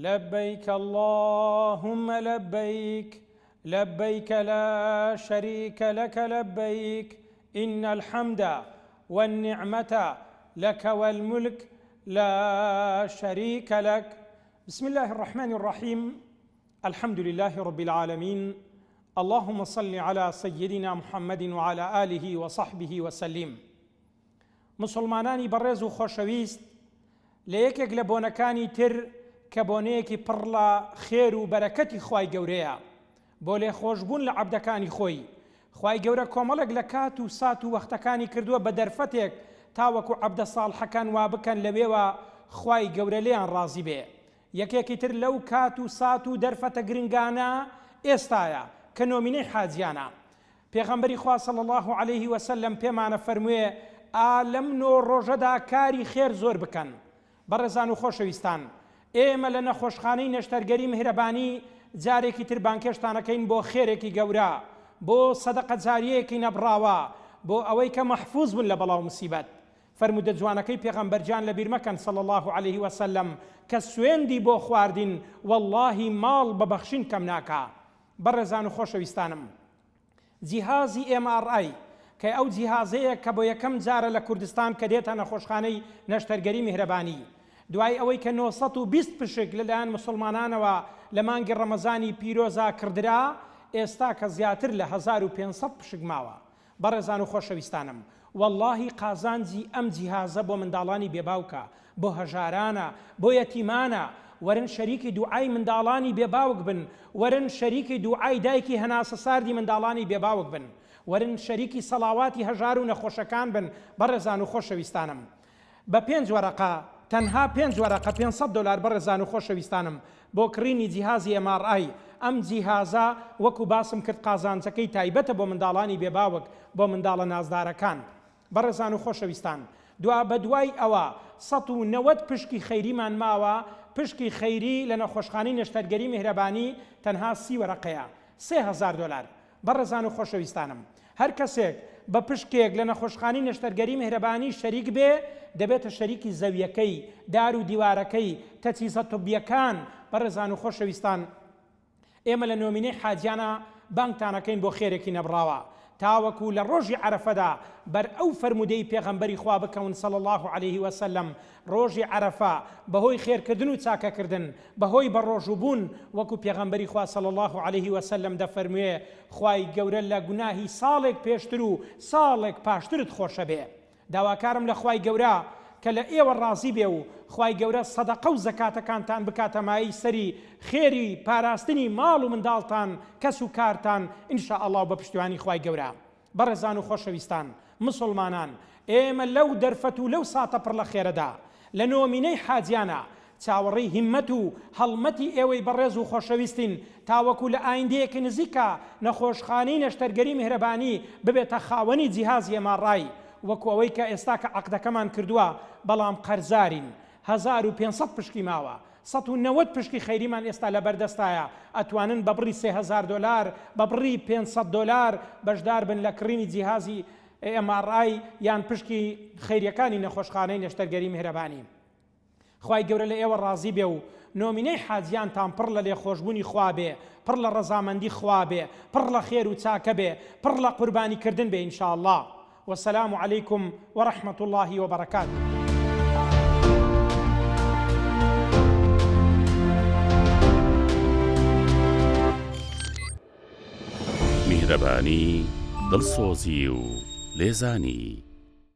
لبيك اللهم لبيك لبيك لا شريك لك لبيك إن الحمد والنعمة لك والملك لا شريك لك بسم الله الرحمن الرحيم الحمد لله رب العالمين اللهم صل على سيدنا محمد وعلى آله وصحبه وسلم مسوڵمانانی بەڕێز و خۆشەویست لە یەکێک لە بۆنەکانی تر کە بۆنەیەکی پڕ لە خێر و بەرەکەتی خوای گەورەیە بۆ لێخۆشبوون لە عەبدەکانی خۆی خوای گەورە کۆمەڵێک لە کات و سات و وەختەکانی کردووە بە دەرفەتێک تاوەکو عەبدە ساڵحەکان وابکەن لەوێوە خوای گەورە لێیان ڕازی بێ یەکێکی تر لەو کات و سات و دەرفەتە گرنگانە ئێستایە کە نۆمینەی حاجیانە پێغەمبەری خوا صلی اللە علیه وسلم پێمانە فەرموێ ئا لەم نۆ ڕۆژەدا کاری خێر زۆر بکەن بەڕێزان و خۆشەویستان ئێمە لە نەخۆشخانەی نەشتەرگەری میهرەبانی جارێکی تر بانگهێشتانەکەین بۆ خێرێکی گەورە بۆ سەدەقە جاریەیەکی نەبڕاوە بۆ ئەوەی کە مەحفوز بن لە بەڵا و مسیبەت فەرموودە جوانەکەی پێغەمبەر گیان لەبیر مەکەن صلی اللە علیه وسلم کە سوێندی بۆ خواردین وەڵڵاهی ماڵ بە بەخشین کەم ناکا بەڕێزان و خۆشەویستانم جیهازی ئێم ئاڕ ئای کە ئەو جیهازەیە کە بۆ یەکەم جارە لە کوردستان کە دێتە نەخۆشخانەی نەشتەرگەری میهرەبانی دوای ئەوەی کە 920 پشک لەلایەن مسوڵمانانەوە لە مانگی ڕەمەزانی پیرۆزا کڕدرا ئێستا کە زیاتر لە 1500 پشک ماوە بەڕێزان و خۆشەویستانم وەڵاهی قازانجی ئەم جیهازە بۆ منداڵانی بێ باوکە بۆ هەژارانە بۆ یەتیمانە وەرن شەریکی دوعای منداڵانی بێ باوک بن وەرن شەریکی دوعای دایکی هەناسە ساردی منداڵانی بێ باوک بن وەرن شەریکی سەڵاواتی هەژار و نەخۆشەکان بن بەڕێزان و خۆشەویستانم بە پێنج وەرەقە تەنها پێنج وەرەقە 500 دۆلار بەڕێزان و خۆشەویستانم بۆ کڕینی جیهازی ئێم ئاڕ ئای ئەم جیهازە وەکو باسم کرد قازانجەکەی تایبەتە بۆ منداڵانی بێ باوک بۆ منداڵە نازدارەکان بەڕێزان و خۆشەویستان دوا بەدوای ئەوە 190 پشکی خەیریمان ماوە پشکی خەیری لە نەخۆشخانەی نەشتەرگەری میهرەبانی تەنها سی وەرەقەیە 3000 دۆلار بەڕێزان و خۆشەویستانم هەر کەسێک بە پشکێک لە نەخۆشخانەی نەشتەرگەری میهرەبانی شەریک بێ دەبێتە شەریکی زەویەکەی، دار و دیوارەکەی، تەجهیزە طبیەکان، بەڕێزان و خۆشەویستان ئێمە لە نۆمینەی حاجیانە بانگتانەکەین بۆ خێرێکی نەبڕاوە تاوەکو لە ڕۆژی عەرەفەدا بەر ئەو فەرموودەی پێغەمبەری خوا بکەون صلی اللە علیه وسلم ڕۆژی عەرەفە بەهۆی خێرکردن و چاکەکردن بەهۆی بەڕۆژووبوون وەکو پێغەمبەری خوا صلی اللە علیه وسلم دەفەرموێ خوای گەورە لە گوناهی ساڵێک پێشتر و ساڵێک پاشترت خۆشەبێ داواکارم لە خوای گەورە کە لە ئێوە ڕازی بێ و خوای گەورە سەدەقە و زەکاتەکانتان بکاتە مایەی سەری خێری پاراستنی ماڵ و منداڵتان کەس و کارتان ان شاء اللە و بە پشتیوانی خوای گەورە بەڕێزان و خۆشەویستان مسوڵمانان ئێمە لەو دەرفەت و لەو ساتە پڕ لە خێرەدا لە نۆمینەی حاجیانە چاوەڕێی هیممەت و هەڵمەتی ئێوەی بەڕێز و خۆشەویستین تاوەکو لە ئایندەیەکی نزیکا نەخۆشخانەی نەشتەرگەری میهرەبانی ببێتە خاوەنی جیهازی ئێم ئاڕ ئای وەکو ئەوەی کە ئێستا کە عەقدەکەمان کردووە بەڵام قەرزارین 1500 پشکی ماوە 190 پشکی خەیریمان ئێستا لەبەردەستایە ئەتوانن بە بڕی 3000 دۆلار بە بڕی 500 دۆلار بەشدار بن لە کڕینی جیهازی ئێم ئاڕ ئای یان پشکی خەیریەکانی نەخۆشخانەی نەشتەرگەری میهرەبانی. خوای گەورە لە ئێوە ڕازی بێ و نۆمینەی حاجیانتان پڕ لە لێخۆشبوونی خوا بێ، پڕ لە ڕەزامەندی خوا بێ، پڕ لە خێر و چاکە بێ، پڕ لە قوربانی کردن بێ ان شاء اللە. والسلام علیکم ورحمە اللە وبرکاته. میهرەبانی، دڵسۆزی و لێزانی.